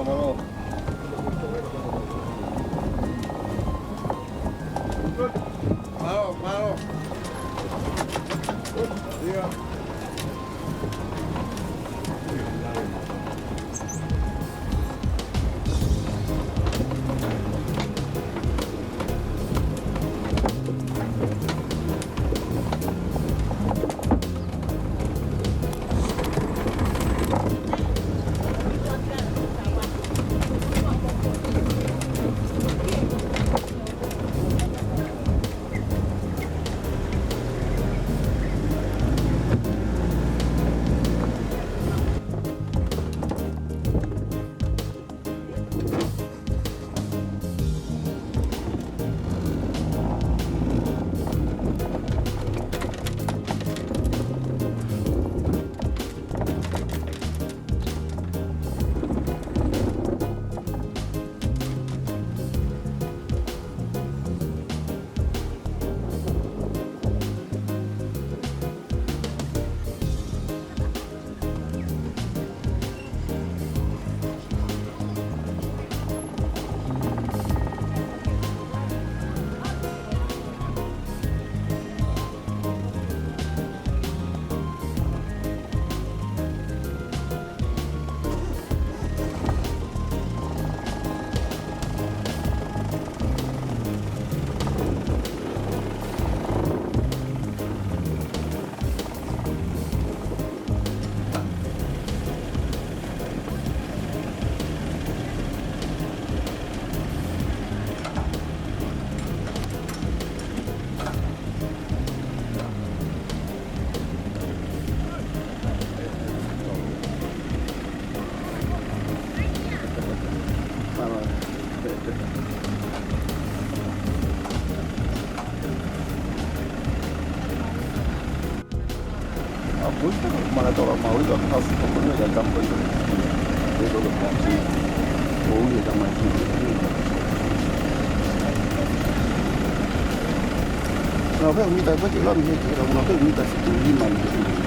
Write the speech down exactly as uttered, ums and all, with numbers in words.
Mālō. Mālō, mālō. ʻIo. ʻA, ko e taha, mana tau la mau i ka ka fuka ko e ka tampa i ka. E ko e ka pasi. Ko e ka mai ki. Na, ko e mita ko e ke la mi he ke la, na, ko e mita fitu lima mi he.